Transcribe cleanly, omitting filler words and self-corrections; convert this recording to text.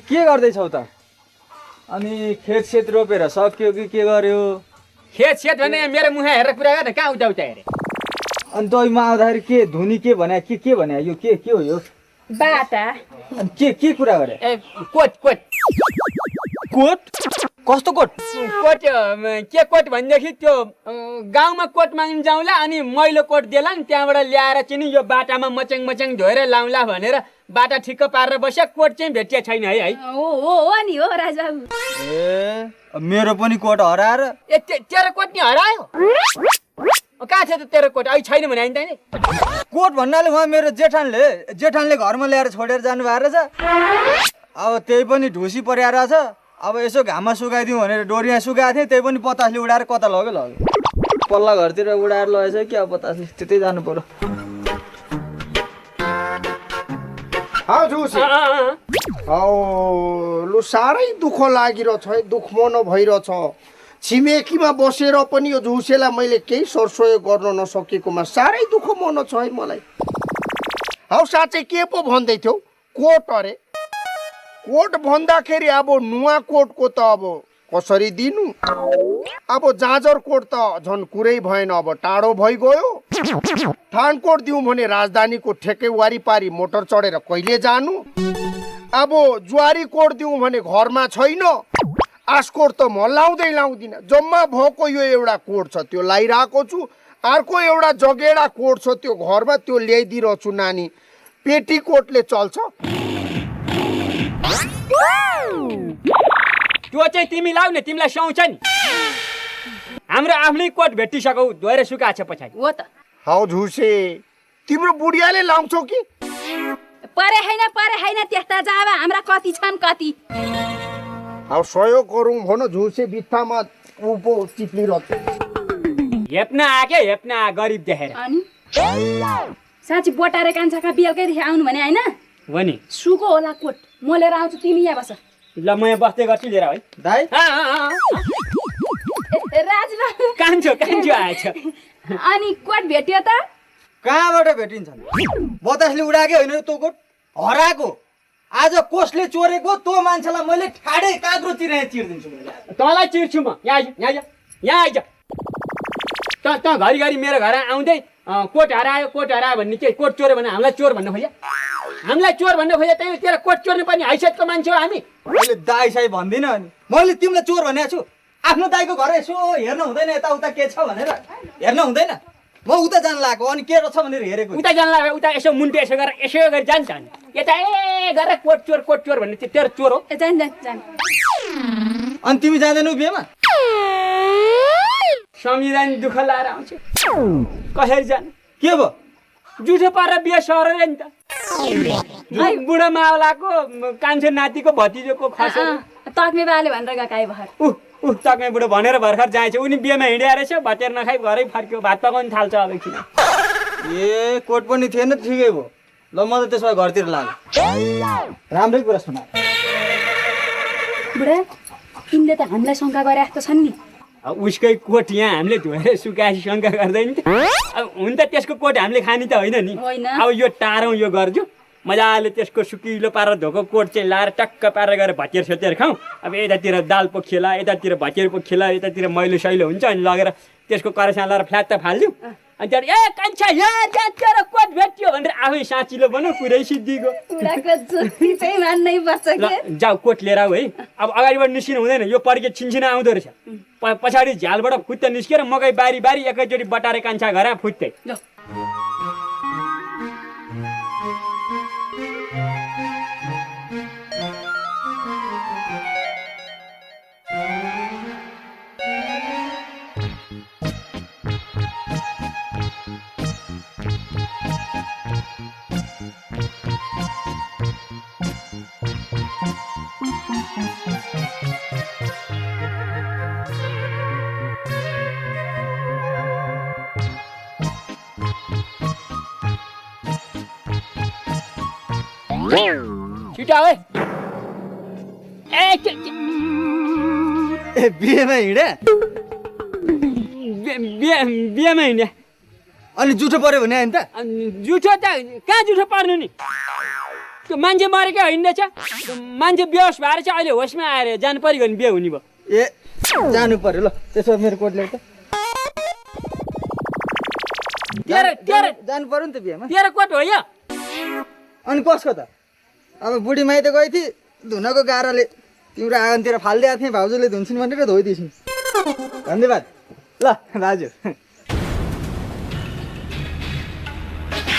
के गर्दैछौ त? अनि खेत रोपेर सक्यो कि के गर्यो? खेत भने मेरो मुखा हेरेर कुरा गर्ने कहाँ उता हेरे। अनि तैमा आउँदाखेरि के धुनी के भने के भने यो के हो यो? बाटा। अनि के कुरा गरे? ए कोट कस्तो कोट? कोट के कोट भनेदेखि त्यो गाउँमा कोट माग्न जाउँला अनि मैलो कोट देला नि त्यहाँबाट ल्याएर चाहिँ नि यो बाटामा मचेङ धोएर लाउँला भनेर बाटा ठिक्क पारेर बस्या कोट चाहिँ भेटिया छैन है। हो नि हो राजबाबु। ए मेरो पनि कोट हराएर? ए तेरो कोट नि हरायो? कहाँ छ त तेरो कोट? अहिले छैन भने आइन त नि। कोट भन्नाले उहाँ मेरो जेठानले घरमा ल्याएर छोडेर जानु भएको रहेछ। अब त्यही पनि ढुसी परिआएर छ। अब यसो घाममा सुकाइदिउँ भनेर डोरिया सुकाएको थिएँ, त्यही पनि पतासले उडाएर कता लग्यो। पल्ला घरतिर उडाएर लगेछ कि अब पतासले त्यतै जानु पर्यो। लु साह्रै दुःख लागिरहेछ है, दुःख मन भइरहेछ। छिमेकीमा बसेर पनि यो झुसेलाई मैले केही सरसोय गर्न नसकेकोमा साह्रै दुःख मन छ है मलाई। हौ साँच्चै के पो भन्दै थियौ? कोट अरे कोट भन्दाखेरि अब नुवा कोटको त अब कसरी दिनु? अब जाँजर कोट त झन् कुरै भएन, अब टाढो भइगयो। थानकोट दिउँ भने राजधानीको ठेकै वारिपारी मोटर चढेर कहिले जानु? अब ज्वारी कोट दिउँ भने घरमा छैन। आस्कोट त म लाउँदिनँ। जम्मा भएको यो एउटा कोट छ त्यो लाइरहेको छु। अर्को एउटा जगेडा कोट छ त्यो घरमा, त्यो ल्याइदिरहेछु नानी। पेटीकोटले चल्छ? त्यो चाहिँ तिमी लाउ न, तिमीलाई सुहाउँछ नि। हाम्रो आफ्नै कोट भेटिसकौ, धोएर सुकाछ पछाडि। हो त। हौ झुसे तिम्रो बुढियाले लाउँछौ कि? परे हैन त्यस्ता जाबा हाम्रा कति छन् कति। हौ सहयोग गरौँ भन, झुसे बित्थामा उभो चिप्लिरहेछ। हेप्न आके हेप्न गरिब देखेर। अनि साँच्ची बोटारे कान्छाका बेलकैदेखि आउनु भने हैन? हो नि। सुको होला कोट, म लिएर आउँछु, तिमी यहाँ बस। ल म यहाँ बस्दै गर्छु लिएर है दाइ। राजबाबु कान्छो आएछ। अनि कोट भेट्यो त? कहाँबाट भेटिन्छ? बतासले उडाके होइन त्यो कोट, हराएको। आज कसले चोरेको त्यो मान्छेलाई मैले ठाडै काग्रो चिर्दिन्छु। तँलाई चिर्छु म। यहाँ आइज। त घरिघरि मेरो घर आउँदै कोट हरायो भन्ने के कोट चोर्यो भने हामीलाई चोर भन्नु खोज्यो? हामीलाई चोर भन्नु खोज्यो? त्यही तेरो कोट चोर्ने पनि हैसियतको मान्छे हो हामी। मैले दाइ साई भन्दिनँ नि, मैले तिमीलाई चोर भनेको छु। आफ्नो दाइको घर यसो हेर्नु हुँदैन? यताउता के छ भनेर हेर्नु हुँदैन? म उता जान लागेको, अनि के रहेछ भनेर हेरेको। उता जान लाग्यो, उता यसो मुन्टो यसो गरेर जान्छ नि। यता गरेर कोट चोर भन्ने चाहिँ तेरो चोर हो। जान। अनि तिमी जाँदैनौ बिहेमा? संविधान दुःख लाएर आउँछ, कसरी जानु? के भयो? जुठो पारेर बिहे सरेर नि त। बुढो मावलाको कान्छो नातिको भतिजोको खसेर तक्ने बाले भनेर गकाइ भर। तक्ने बुढो भनेर भर्खर जाएछ। उनी बिहेमा हिँडेर रहेछ, भतेर नखाइ घरै फर्क्यो, भात पकाउनु थाल्छ अब एकछिन। ए कोट पनि थिएन, ठिकै भयो। ल म त त्यसो भए घरतिर लाग्यो। राम्रै कुरा सुना। बुढा तिमीले त हामीलाई शङ्का गरे जस्तो छन् नि। उसकै कोट यहाँ हामीले धोएर सुकाएपछि शङ्का गर्दैन त? अब हुन त त्यसको कोट हामीले खाने त होइन नि। अब यो टारौँ, यो गर्छु मजाले, त्यसको सुकिलो पारेर धोको कोट चाहिँ लाएर टक्क पारेर गएर भतेर सोतेर खाउँ। अब यतातिर दाल पोखिएला, यतातिर भतेर पोखिएला, यतातिर मैलो सैलो हुन्छ, अनि लगेर त्यसको करसा लाएर फ्ल्याट त फालिदिउँ। अनि त्यहाँबाट ए कान्छा यहाँ तेरो कोट भेट्यो भनेर आफै साँचिलो बनाऊ, कुरै सिद्धिको। जाऊ कोट लिएर आऊ है। अब अगाडिबाट निस्किनु हुँदैन, यो पर्के छिनछिना आउँदो रहेछ। पछाडि झ्यालबाट फुत्त निस्केर मकै बारी एकैचोटि बटारे कान्छा घर फुत्तै। छिटो है। ए बिहेमा हिँडे? बिहेमा हिँड्या। अनि जुठो पर्यो भने होइन त? जुठो त कहाँ जुठो पर्नु नि? त्यो मान्छे मरेकै होइन रहेछ मान्छे बेहोस भएर चाहिँ अहिले होसमा आएर जानु पऱ्यो भने बिहे हुने भयो ए जानु पर्यो ल त्यसो भए मेरो कोट ल्याउ त जानु पर्यो नि त बिहेमा तेरो कोट हो यो अनि कसको त अब बुढी माइत गई थिए धुनको गाह्रोले तिम्रो आँगनतिर फालिदिएको थिएँ भाउजूले धुन्छन् भनेर धोइदिएछन् धन्यवाद ल दाजु